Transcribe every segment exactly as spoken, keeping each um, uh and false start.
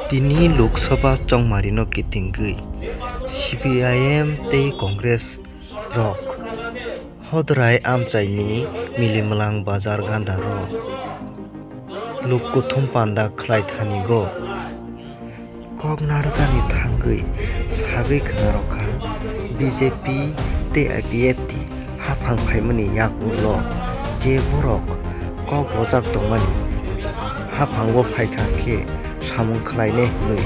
Tini Lok Sabha chongmarino kitingwi C P I M tei Congress rok Hodrai amchaini Milimwlang bazar gandaro luk kuthum panda khlai thanigo. Kok narwkani thangwi sagwi khna rwkha B J P tei I P F T haphang phaimani yak ulo je borok kok rojak tongmani haphango phaikha khe samung khlainai hwnwi.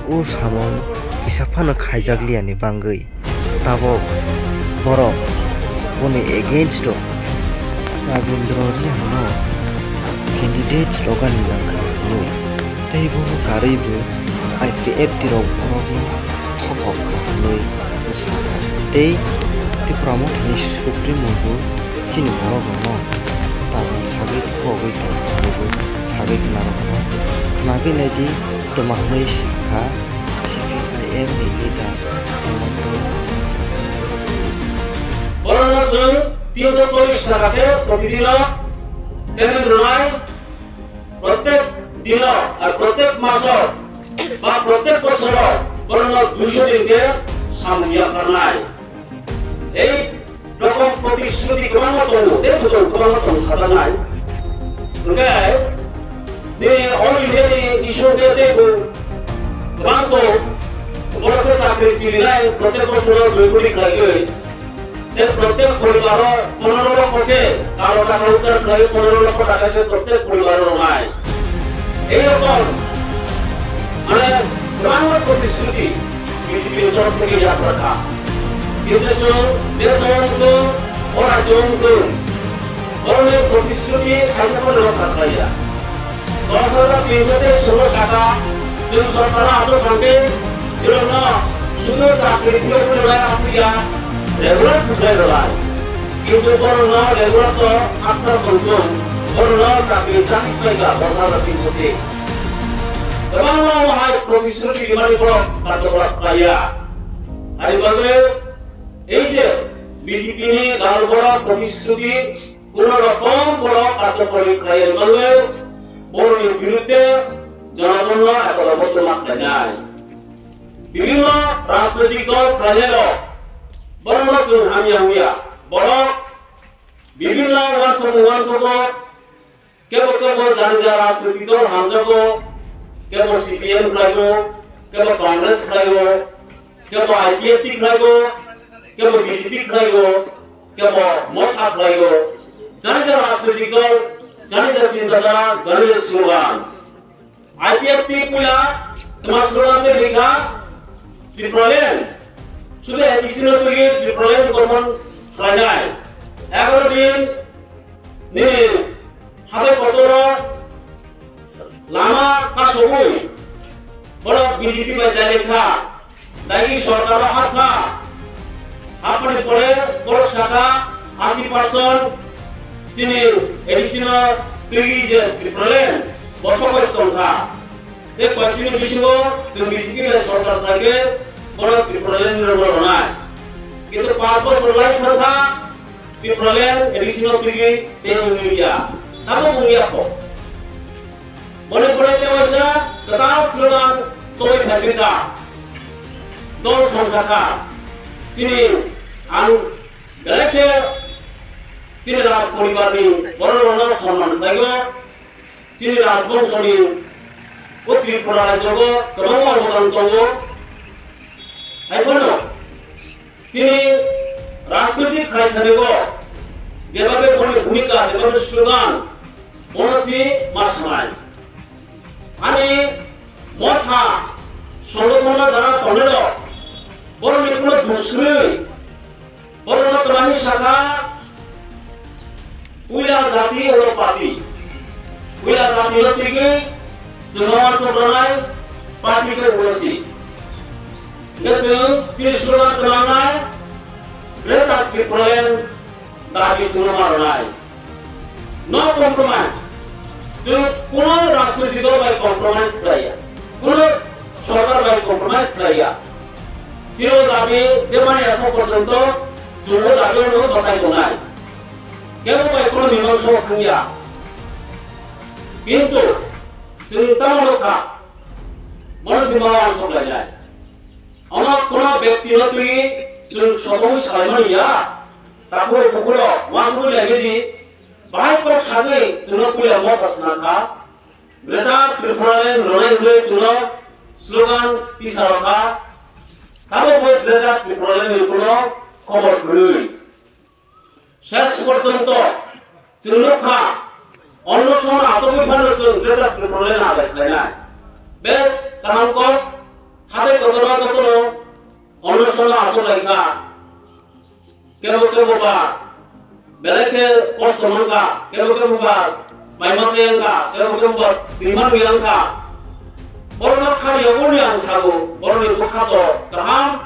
O samung kisa phano khaijakliyani bangwi. Tabok borok boni against o Rajendra Reang no candidate rogani nangkha hwnwi tei bono karwi bo I P F T rok borokno thokok kha hwnwi bwsakha tei Tipra Mothani Supremo bo chini borok rokno tabuk sagwi thokogwi tong hwnwi bo sagwi khna rwkha. Khnagwi naidi twma hwnwi sakha. C P I M ni leader Hemanta Karjagha. Borokno chwng tinso chollish taka khe protidino payment rwnai, prottek dino, ar prottek maso ba prottek bochoro borokno duiso din khe samung yapharnai. Ei rokom protishruti kwbangma tongo, tei bujong kwbangma tongo sajaknai. Hwnkhe nini All India ni issue khe teibo kwbang tong, borok khe chakri chirinai, prottek bochoro dui koti khlaiwi, tei prottek poribaro ponero lokho khe kalo taka uddar khlaiwi, ponero lokho taka khe prottek poribaro rwnai. Ei rokom, mane, kwbangma protishruti B J P ni torof theke yapharkha. Kintu chwng, je chwng wngthung, o rajyo wngthung, borokni protishruti kaisa phano rokha khlaiya. Dos hajar tinso tei solo taka chwng sorkar o achuk thangkhe, borokno sudu chakri phiyok phiyok lai aphuya, regular supply rwlai. Kintu borokno regular to haksa tongthung, borokno chakri chakri khlaikha dos hajar tinso tei. Kwbangma omo hai protishruti rimani borok karjoklap khlaiya. Ani bagwi ei je B J P ni gal borok protishruti kuno rokom borok karjoklap khlaiyani bagwi borokni birudde jonogonno ekologoto ma khlainai. Bibhinno rajnoitik dol khlainairok borokno chwng hamya wngya. Borok bibhinno uansukmung uansukgo, kebo kebo jani ja rajnoitik dol hamjago, kebo C P M khlaigo, kebo Congress khlaigo, kebo I P F T khlaigo, kebo B J P khlaigo, kebo Motha khlaigo. Jani ja rajnoitik dol, jani ja chinta dhara, jani ja slogan. I P F T puila tma slogan tei likha Tipraland. Sudu A D C no twiwi Tipraland gothon khlainai. Egaroh din nini hatai kotoro lama kasogwi borok B J P bai dailaikha. Dagi sorkaro hapkha, hapmani pore borok sakha, ashi percent chini A D C no twiwi je Tipraland bosok bai tongkha. Tei koichini bisingo chwng B J P bai sorkar khlaikhe borok Tipraland ni rwngno rwnai. Kintu panch bosor lai thangkha, Tipraland A D C no twiwi tei wngya. Tamo wngya kho. Boni pore tei waisa kwtal slogan tongwi phaikha. Dol songkha kha. Chini ang belai khe chini raj poribar ni borok rokno sonman khlaiwi chini rajbongso ni o Tripura rajyo o kwbangma obodan tongo. Hai phano chini rajnoitik khlai thani o jebabe boni bhumika, jebabe slogan, bono si ma sanai. Ani Motha songothono jara tongnai rok, borokni kuno bwswrwi, borokno twmani sakha, puila jati oro party. Puila jati no twiwi chwngno uansuk rwnai party khe uansuk. Hingkhe chwng chini slogan twlangnai, Greater Tipraland dabi chwngno ma rwnai. No compromise. Chwng kuno rajnoitik dol bai compromise khlaiya. Kuno sorkar bai compromise khlaiya. Chini o dabi je mani asok porjonto chwng o dabi no bachai tongnai. Kebo bai kuno mimangsa o thangya. Kintu chwng tamo nukha. Bono sima ang sok lainai. Ono kono bekti no twi chwng sobo salaimani ya. Takhuk bukhuk rok uansugwi laimani. Bahai kok sagwi chwngno puila motha swnam kha. Greater Tipraland rwnai hwnwi chwngno slogan tisa rw kha. Tamo bo Greater Tipraland ni kuno khobor kwrwi. Ses porjonto chwng nukha, onno sono achugwi phano chwng Greater Tipraland adai khlainai. Bes kaham kok, hatai kotorno jotono onno sono achuk lai kha. Kebo kebo ba belai khe kosto man kha, kebo kebo ba maima se yang kha, kebo kebo ba twima nwi yang kha. Borokno khani yogoni ang sago, borokni bwkha to kaham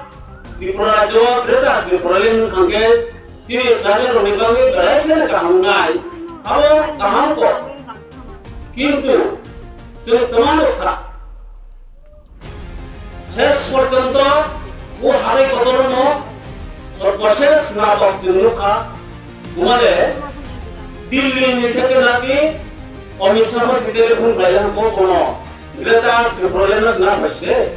Tripura rajyo Greater Tipraland hwnkhe chini tribal rokni bagwi belai kheno kaham wngnai, abo kaham kok. Kintu chwng twma nukha. Ses porjonto o hatai kotorno sorboses natok chwng nukha. Umale Dilli ni theke naki Amit Shah bo telephone khlai ang bo bono Greater Tipraland na na phaide.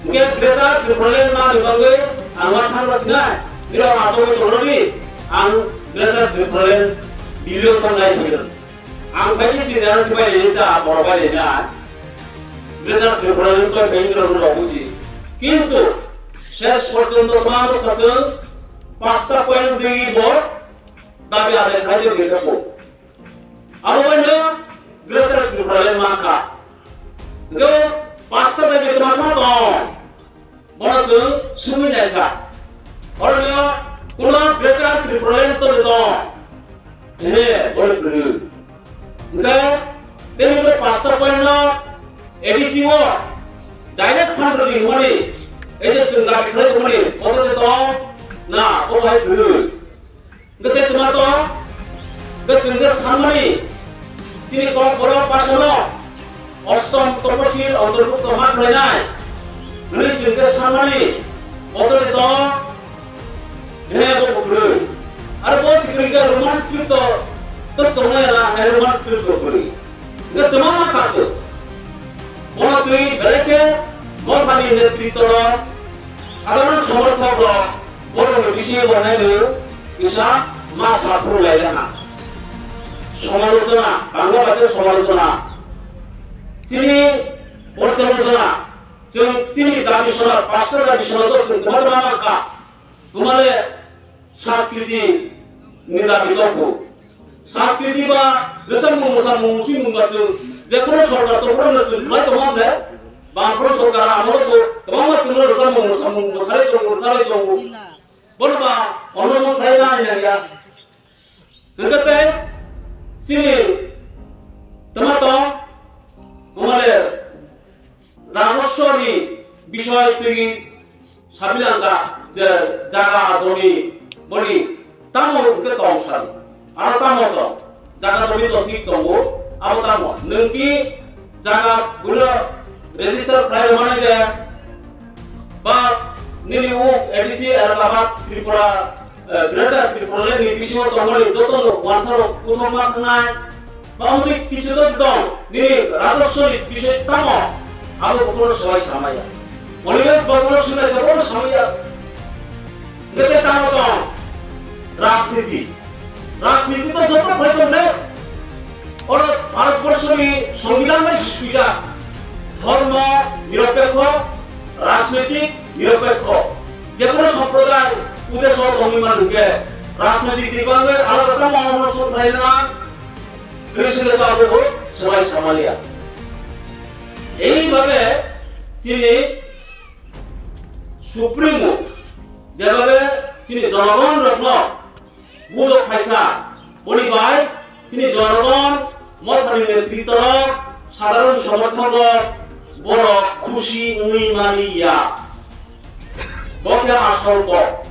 Hwnkhe Greater Tipraland na ni bagwi ang ma thang rwknai. Biro ma tongwi tongrwdi ang Greater Tipraland Dilli o thang nai phaido. Ang bai ni sini dara sibai ni ta boro bai ni na. Greater Tipraland ni to bai ni ro ro buji. Kintu ses porjonto ma ro kasang pasta point dui bo dabi adai khai de beka ko. Abo bai no Greater Tipraland ma kha. Go pasta dabi tma tma tong. Bono chwng sumui nai kha. Oro nw kuno Greater Tipraland to nito. He, bole kuru. Hwnkhe tini bole pasta point no A D C o direct fund rwdi hwnmani. Ei je chwng dabi khlai tongmani, boto de to na, bo hai kuru. Hwnkhe tei twma to, hwnkhe chwng je sanmani, chini kok borok basano ostom toposil ontorbhukto ma khlainai hwnwi chwng je sanmani, boto de to, he bo kwrwi. Aro bo sikring khe Roman script to, to tongnai na, he Roman script to kwrwi. Hwnkhe twma ma kha to. Bono twi belai khe Mothani netritwo rok, sadharon somorthok rok, Borokni bisingo bo naino kisa ma sa phuru lai rwna. Somalochona, bangla bai khe somalochona. Chini porjalochona, chwng chini dabi sona, pasta dabi sona to chwng kwma kwma ma kha. Kwmale sanskriti ni dabi tongkhu. Sanskriti ba rwchapmung mwsamung swimung ba chwng jephuru sorkar tongphuru no chwng khlai tongma hwnle, bangphuru sorkar amolo bo kwbangma chwngno rwchapmung mwsamung mwsarwi tongo, mwsarwi tongo. Bono ba onno song khlai na hwnya ya. Hwnkhe tei chini twma tong, kwmale rajoswoni bisoi twi sabilangkha je jaga joni boni tamo hwnkhe tong sadi. Aro tamo tong? Jaga joni to thik tongo, abo tamo? Nwng ki jaga buino register khlai rwmani de ba nini uk A D C elaka ba Tripura, eh, Greater Tripura ni bisingo tongmani joto no wansaro kuthokma thangnai. Ba wngwi kichu to dong, nini rajoswoni bisoi tamo? Abo bo kono swbai samaya. Onimes bo kono swbai khe bono samaya. Hwnkhe tamo tong? Rajniti. Rajniti to joto phai tong le. Oro Bharatborsoni Songbidan bai swijak. Dhormo niropekho, rajnitik niropekho. Jekono somproday udeso tongwi manu khe rajnitik ni bagwi alada tamo ono song khlai na. Krishna to abo bo swbai samaliya. Ei bhabe chini Supremo jebhabe chini jonogon rokno bujok phaikha, boni bai chini jonogon, mothani netritto rok, sadharon somorthok rok borok khusi wngwi mani ya. Bo khe asol kok.